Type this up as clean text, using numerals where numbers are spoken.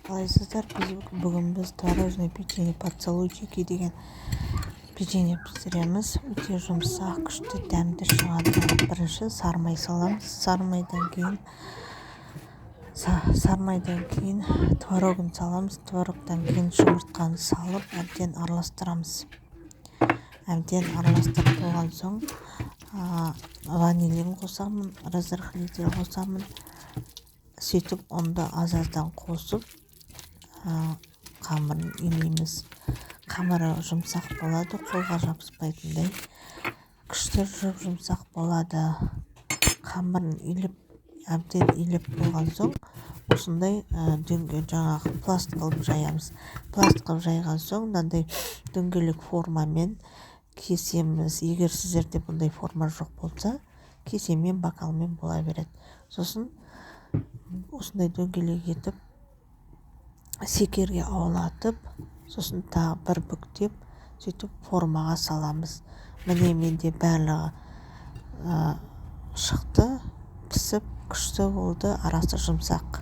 Қалайсыздар? Біз бүгін творожный печенье «Поцелуйчики» деген печенье пісіреміз. Өте жұмсақ, күшті, дәмді шығады. Бірінші сары май саламыз. Сары майдан кейін творогын саламыз. Творогтан кейін жұмыртқаны салып, әбден араластырамыз. Әбден араластырып болған соң, ванилин қосамын, разрыхлитель қосамын. Сөйтіп, ұнды аз-аздан қосып, қамырын илейміз. Қамыры жұмсақ болады, қолға жабыспайтындай күшті, жұп-жұмсақ болады. Қамырын илеп, әбден илеп болған соң, осындай жаңағы пласт қылып жаямыз. Пласт қылып жайған соң, мынандай дөңгелек формамен кесеміз. Егер сіздерде бұндай форма жоқ болса, кесемен, бокалмен бола береді. Сосын осындай дөңгелек етіп, секерге аунатып, сосын тағы бір бүктеп, сөйтіп формаға саламыз. Міне, менде барлығы шықты, пісіп, күшті болды, арасы жұмсақ.